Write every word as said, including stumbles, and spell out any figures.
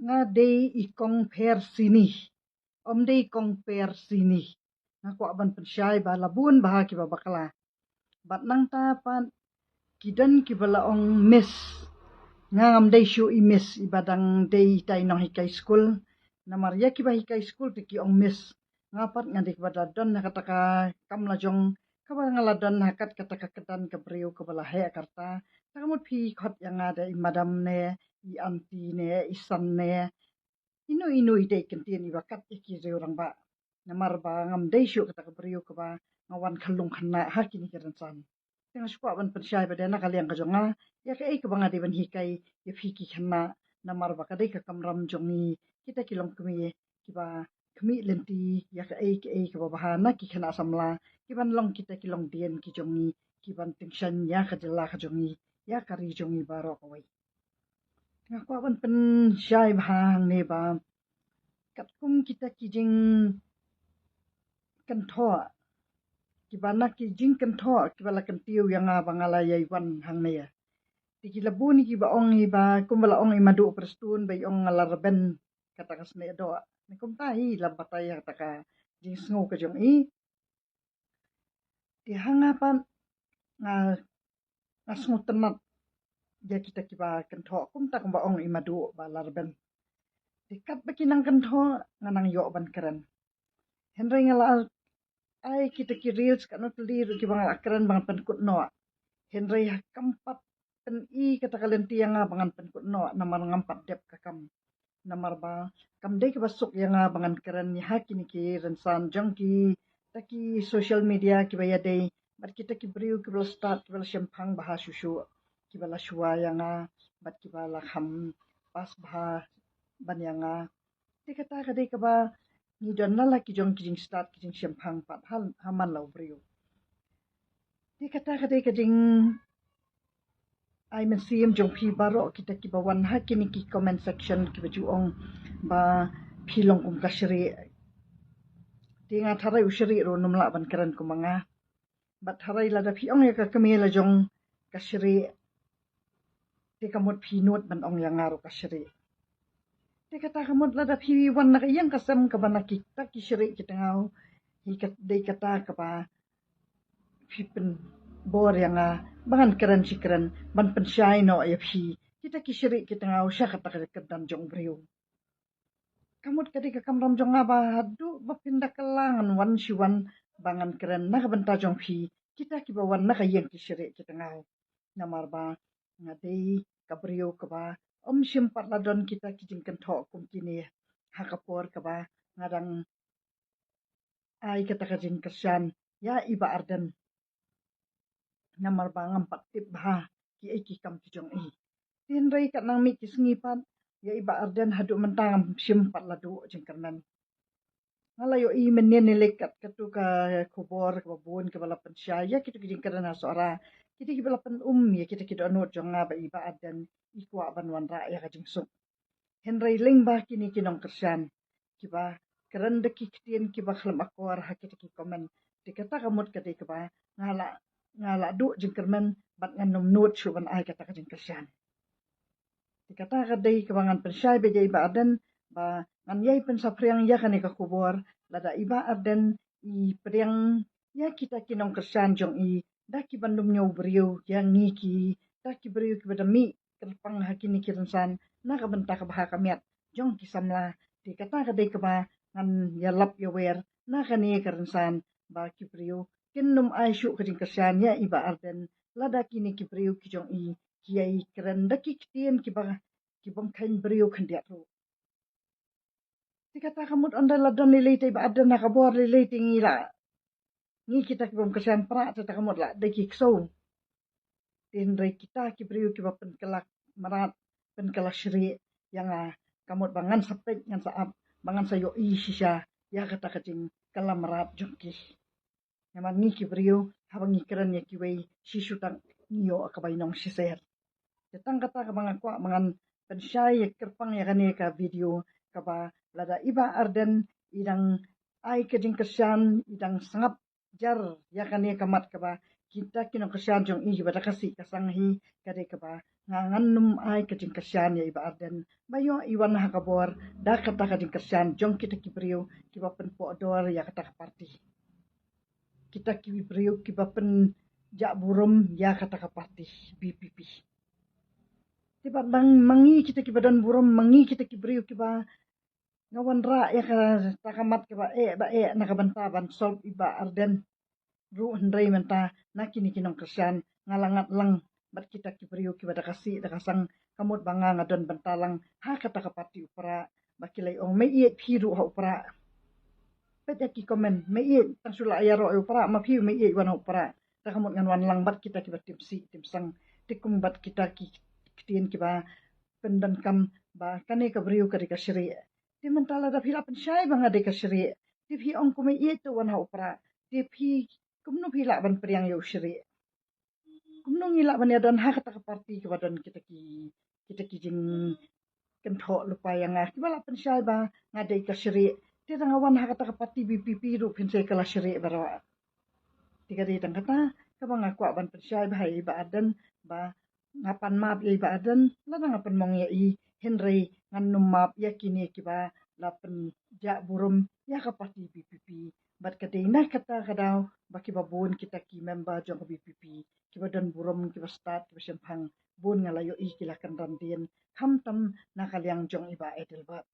nga dei i kong pher sini. Ym dei kong pher sini. Nga kwah ban pynshai ba la bun bha kiba bakla. Bad nangta pat ki don kiba la ong miss. Nga ngam dei shuh i miss iba dang dei itai nonghikai skul. Namar ïa kiba hikai skul te ki ong miss. Nga pat nga dei kaba la don ha kata ka kam la jong, kaba nga la don ha kat kata ka kyrdan ka briew kaba la heh ka rta. Te ka mut phi khot ïa nga da i madam ne, i aunty ne, i san ne, ino ino i dei kyntien iba kat ïa ki riew rangbah. Namar ba ngam dei shuh kata ka briew kaba nga wan khyllung khynnah ha kine ki rynsan. Te nga shu kwah ban pynshai ba dei na ka liang ka jong nga ïa kaei kaba nga dei ban hikai ïa phi ki khynnah. Namar ba ka dei ka kamram jong ngi kita ki longkmie kiba khmih lynti ïa kaei kaei kaba bha na ki khynnah samla, kiban long kita ki longdien ki jong ngi, kiban tyngshaiñ ïa ka jylla ka jong ngi, ïa ka ri jong ngi baroh kawei. Nga kwah ban pynshai bha hangne ba katkum kita ki jingkynthoh, kiba na ki jingkynthoh kiba la kyntiew ïa nga ba nga la ïai wan hangne. Te ki la bun kiba ong i ba kumba la ong i Madu Prestone ba i ong nga la rben kata ka snieh doh. Ne kumta hi la batai ïa kata ka jingsngew ka jong i. Te ha nga pat nga, nga sngewtynnat ïa kita kiba kynthoh kumta kumba ong i Madu ba la rben. Te katba ki nang kynthoh nga nang ïoh ban kren. Hynrei nga la ai kita ki reels katno tylli ruh kiba nga la kren ba ngan pynkut noh. Hynrei ha kam pat pyni kata ka lynti ïa nga ba ngan pynkut noh namar ngam pat dep ka kam. Namar ba kam dei kaba suk ïa nga ba ngan kren ïa ha kine ki rynsan jong kita ki social media kiba ïadei bad kita ki briew kiba la stad, kiba la shemphang bha shuh shuh, kiba la shuwa ïa nga bad kiba la kham pass bha ban ïa nga. Te kata ka dei kaba ngi don na la ki jong ki jingstad ki jingshemphang pat ha, ha man la u briew. Te kata ka dei ka jing ai mynsiem jong phi baroh kita kiba wan ha kine ki comment section kiba ju ong ba phi long kum ka shrieh. Te nga tharai u shrieh ruh um lah ban kren kum ma nga. Bad tharai lada phi ong ïa ka kmie la jong ka shrieh, te ka mut phi nud ban ong ïa nga ruh ka shrieh. Te kata ka mut lada phi wan na ka ïing ka sem kaba na kita ki shrieh ki tngaw, hi ka dei kata kaba phi pynbor ïa nga ba ngan kren shi kren ban pynshai noh ïa phi kita ki shrieh ki tngaw sha kata ka kyrdan jong u briew. Ka mut ka dei ka kamram jong nga ba haduh ba phin da kylla ngan wan shi wan ba ngan kren na ka bynta jong phi kita kiba wan na ka ïing ki shrieh ki tngaw. Namar ba nga dei ka briew kaba ym shym pat la don kita ki jingkynthoh kum kine ha ka por kaba nga dang ai kata ka jingkyrshan ïa i Bah Ardent. Namar ba ngam pat tip bha kiei ki kam ki jong i. Hynrei kat nang mih ki sngi pat ïa i Bah Ardent haduh mynta ngam shym pat la duh jingkyrmen. Nga la ïohi mynnin ne leit kat katu ka khubor kaba bun kaba la pynshai ïa kitu ki jingkren ha Sohra. Kita kiba la pyn-um ïa kita ki dohnud jong nga ba i Bah Ardent i kwah ban wanrah ïa ka jingsuk. Hynrei lyngba kine ki nongkyrshan kiba kren da ki ktien kiba khlem akor ha kita ki comment, te kata ka mut ka dei kaba nga la, nga la duh jingkyrmen bad ngan nym nud shuh ban ai kata ka jingkyrshan. Te kata ka dei kaba ngan pynshai beit ïa i Bah Ardent ba ngan ïai pynsaphriang ïa kane ka khubor lada i Bah Ardent i pdiang ïa kita ki nongkyrshan jong i da kiban nym ñiew briew ïa ngi kita ki briew kiba da mih kyrpang ha kine ki rynsan na ka bynta ka bha ka miat jong ki samla. Te kata ka dei kaba ngan ïalap ïawer na kane ka rynsan ba ki briew kin nym ai shuh ka jingkyrshan ïa i Bah Ardent lada kine ki briew ki jong i ki ïai kren da ki ktien kiba, ki bym kheiñ briew khyndiat ruh. Te kata ka mut ynda la don lei lei te i Bah Ardent ha ka bor lei lei te ngi la, ngi kita ki bym kyrshan prah te kata ka mut la dei ki ksew. Te hynrei kita ki briew kiba pynkylla mrad, pynkylla shrieh ïa nga, ka mut ba ngan sa peit, ngan sa ap, ba ngan sa ïohi shisha ïa kata ka jingkylla mrad jong ki. Namar ngi ki briew haba ngi kren ïa kiwei shi shu tang ngi ïoh kaba i nong shisha. Te tang kata kaba nga kwah ba ngan pynshai ïa kyrpang ïa kane ka video kaba lada i Bah Ardent i dang ai ka jingkyrshan, i dang sngap jar ïa kane ka mat kaba kita ki nongkyrshan jong i kiba da ka sih ka sang hi, ka dei kaba nga ngan nym ai ka jingkyrshan ïa i Bah Ardent ba ïoh i wan ha ka bor da kata ka jingkyrshan jong kita ki briew kiba pynpohdor ïa kata ka parti. Kita ki briew kiba pynjah burom ïa kata ka parti B P P. Te bad ba ma ngi kita kiba don burom, ma ngi kita ki briew kiba nga wanrah ïa kata ka mat kaba eh ba eh na ka bynta ban solve i Bah Ardent ruh, hynrei mynta na kine ki nongkyrshan nga la ngat lang bad kita ki briew kiba da ka sih da ka sang, ka mut ba nga nga don bynta lang ha kata ka parti u Prah, ba ki la ong meieit phi ruh ha u Prah. Peit ïa ki comment, meieit, tang shu la ïaroh ïa u Prah ma phi meieit wan ha u Prah. Te ka mut ngan wan lang bad kita kiba tim sih tim sang, te kum bad kita ki ktien kiba pyndonkam ba kane ka briew ka dei ka shrieh. Te mynta lada phi la pynshai ba nga dei ka shrieh, te phi ong kumno ïeit to wan ha u Prah, te phi kumno phi lah ban pdiang ïa u shrieh? Kumno ngi lah ban ïadon ha kata ka parti kaba don kita ki, kita ki jingkynthoh lypa ïa nga, kiba la pynshai ba nga dei ka shrieh, te da nga wan ha kata ka parti B P P ruh phin sa ïa ka la shrieh baroh. Te ka dei tang kata kaba nga kwah ban pynshai ba ha i Bah Ardent, ba nga pan map ïa i Bah Ardent lada nga pynmong ïa i, hynrei ngan nym map ïa kine kiba la pynjah burom ïa ka parti B P P. Bad ka dei na kata ka daw ba kiba bun kita ki member jong ka B P P kiba don burom, kiba stad, kiba shemphang, bun nga la ïohi ki la kynran dien, khamtam na ka liang jong i Bah Adelbert.